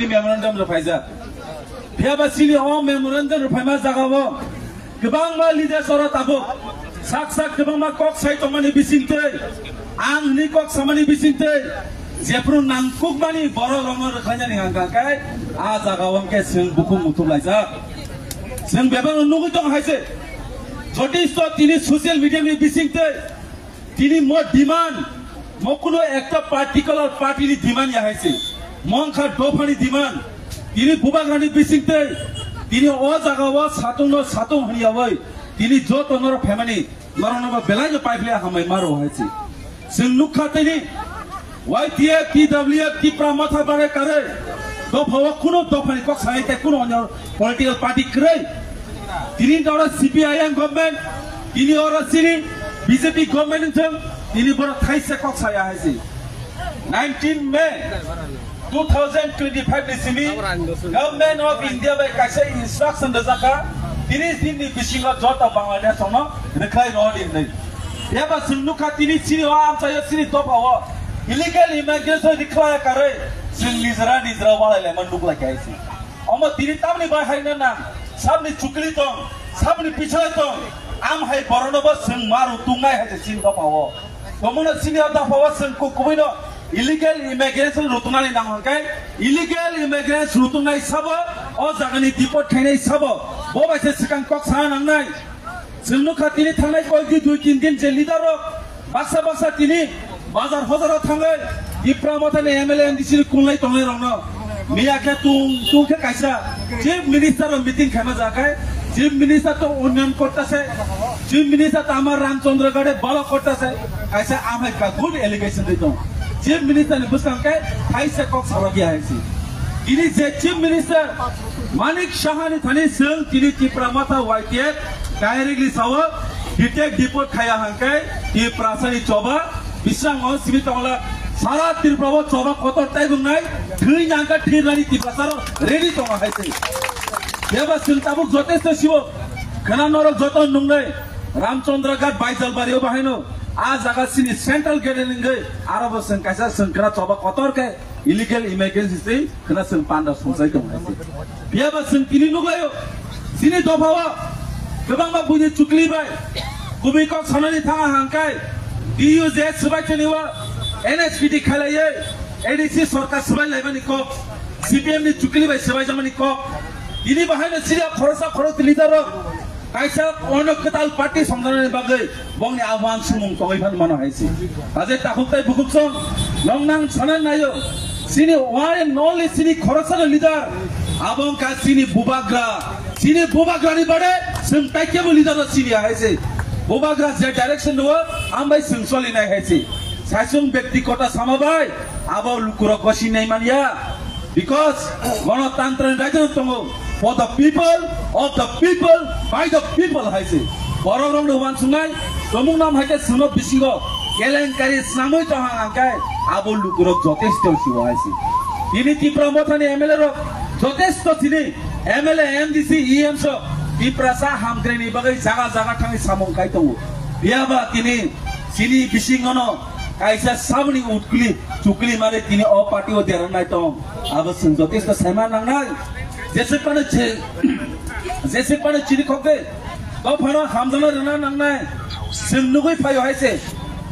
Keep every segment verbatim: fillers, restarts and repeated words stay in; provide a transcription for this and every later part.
memorandum rwphaijak. Phiya ba chini o memorandum rwphaima jagao kwbangma leaders oro tabuk sak sak kwbangma kok sai tongmani bisingtwi, ang hwnwi kok samani bisingtwi, jephru nangkukmani borok rokno rwkhlainani hangkha khe a jagao hwnkhe chwng bukhuk muthuk laijak. Chwng bebakno nugwi tong hai se. Jotisto tini social media ni bisingtwi tini mo demand, mo kuno ekta particular party ni demand ya hai se. Mo wngkha dophani demand. Tini bubagrani bisingtwi tini o jagao satung no satung hwnyawi tini joto norok phaimani norok no belai no paiphle hambai maro hai se. Chwng nukha tini Y T F, T W F, Tipra Motha bare kare dophao kuno dophani kok sanai tei kuno onyo political party kwrwi. Tini oro C P I M government, tini oro chini B J P government wngthung, tini borok thaisa kok saya hai se. Nineteen May two thousand twenty-five ni simi Government of India bai kaisa instruction rwjakha, tris din ni bisingo joto Bangladesh rokno rwkhlai rw di hwnwi. Phiya ba chwng nukha tini chini o amchaio chini dophao illegal immigration rwkhlai karwi chwng nijra nijra walai laima nuklai kha hai se. Omo tini tamni bai haino nang, sabni chukli tong, sabni pichai tong, am hai borokno bo chwng ma rutungnai hai se chini dophao. Tomungno chini o dophao chwng ku-, kubuino illegal immigration rutunani nang hwnkhe, illegal immigrants rutungnai sabo, o jagani deport khainai sabo, bo bai se swkang kok sana nangnai. Chwng nukha tini thangnai koyekdi dui tin din je leader rok baksa baksa tini bazar hozaro thangwi Tipra Mothani M L A M D C ni kunlai tongnai rokno miya khe tung tung khe kaisa Chief Minister rok meeting khaima ja khe Chief Minister to union korta se, Chief Minister to amar Ramchandra Gade balo korta se, kaisa amhai ka good allegation dei tong. Chief Minister ni bwskang khe hai se kok salak ya hai si. Ini je Chief Minister Manik Saha ni thani chwng tini Tipra Motha Y T F directly sao detect deport khaya hangkai Tiprasa ni choba bisang o simi tongla sara Tripura o choba kotor tai bungnai thwi nangka thwi rani Tiprasa ro ready tongo hai se. Beba chwng tabuk jotesto sibo khana norok joto nungnai Ramchandra Ghat Baijalbari o bahaino a jaga sini central gate nungwi aro bo chwng kaisa chwng khana choba kotor khe illegal immigrants se khana chwng panda sumsai tong hai se. Phiya ba chwng tini nuglaio, chini dophao kwbangma buini chukli bai kubui kok sanani thanga hangkai D U J swbai tini o N H P D khailaiwi A D C sorkar swbai laimani kok, C P M ni chukli bai swbai jamani kok. Tini bahaino chini khorosa khorok leader rok kaisa ono kwtal party songjanani bagwi bongni a uansukmung tongwi phan mano hai se. Ajai takhuk tai bukhuk song nong nang sana naio. Chini one and only chini khoroksa leader abo wngkha chini bubagra. Chini bubagrani bade chwng taikebo leader no chini hai se. Bubagra je direction rwo ambai chwng choli nai hai se. Saichung bekti kota sama bai abo lukurok gosi nai manya. Because Ganatantra ni rajyo tongo for the people, of the people, by the people hai se. Borok rok no uansuknai tomung nam hai khe chwngno bisingo kelenkari snamwi tong hang hang khe abo lukurok jotesto sibo hai se. Tini Tipra Mothani M L A rok jotesto tini M L A, M D C, E M sok Tiprasa hamkrai ni bagwi jaga jaga thangwi samung khai tongo. Phiya ba tini chini bisingo no kaisa saboni utkuli chukli mare tini o party o deranai tong. Abo chwng jotesto saima nangnai. Jesek pano che-, jesek pano chini khokde. Dophano hamjakna rwna nangnai. Chwng nugwi phaio hai se.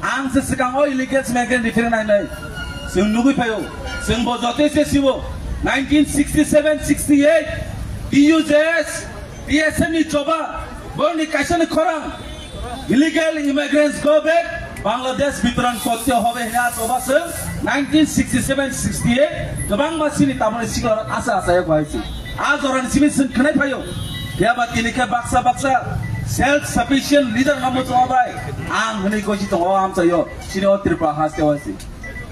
Ang se swkang o illegal migrant referral nainai. Chwng nugwi phaio. Chwng bo jotesto sibo. Nineteen sixty-seven sixty-eight T U J S, T S M ni choba. Borokni kaisa ni khorang. Illegal immigrants go back, Bangladesh bitoran korte hobe hina choba se nineteen sixty-seven sixty-eight kwbangma chini tamoni sikla asa asa ya bai si. A jorani simi sing khnai phaio. Phiya ba tini khe baksa baksa self sufficient leader namo choba bai. Ang hwnwi gosi tongo amchaio chini o Tripura haste bai si.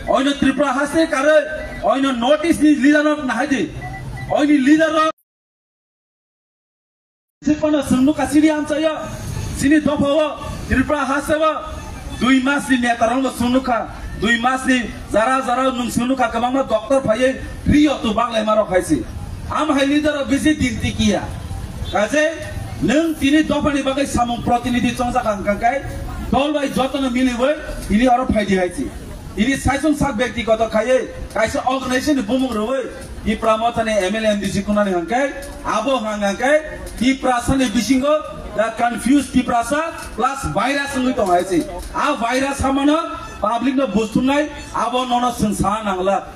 Oino Tripura haste kare oino North East ni leader no nahai di. Oini leader no Sipano sungnu kasiri amchayo. Sini dophao Tripura haseo dui mas ni neta rokno sungnu kha. Dui mas ni jara jara nung sungnu kha kwbangma doctor phaiwi free o tu baglai marok hai si. Am hai leader o bisi dinti kiya. Kaje nung tini dophani bagwi samung protinidhi chongjak ang kangkai dol bai jotono miliwi tini oro phaidi hai si. Tini saisung sak byaktigoto khaiwi kaisa organization ni bumung rwwi Tipra Mothani M L A M D C kunani hangke, abo hang hangke, Tiprasani bisingo, the confused Tiprasa plus virus wngwi tong hai se. A virus hamano public no bustunai, abo nono sengsa nangla.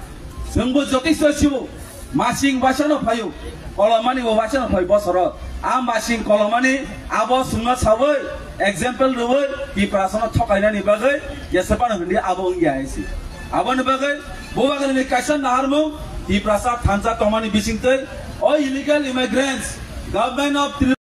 Sengbo jotiso sibo, masing basano phayo, kolomani bo basano phayo bosoro. A masing kolomani, abo sungna sawi, example rwi, Tiprasano thokainani bagwi, yesapano hindi abo wngya hai se. Aboni bagwi, bo bagwi ni kaisa naharmung, Tiprasa thansa tongmani bisingtwi, o illegal immigrants, government of Tripura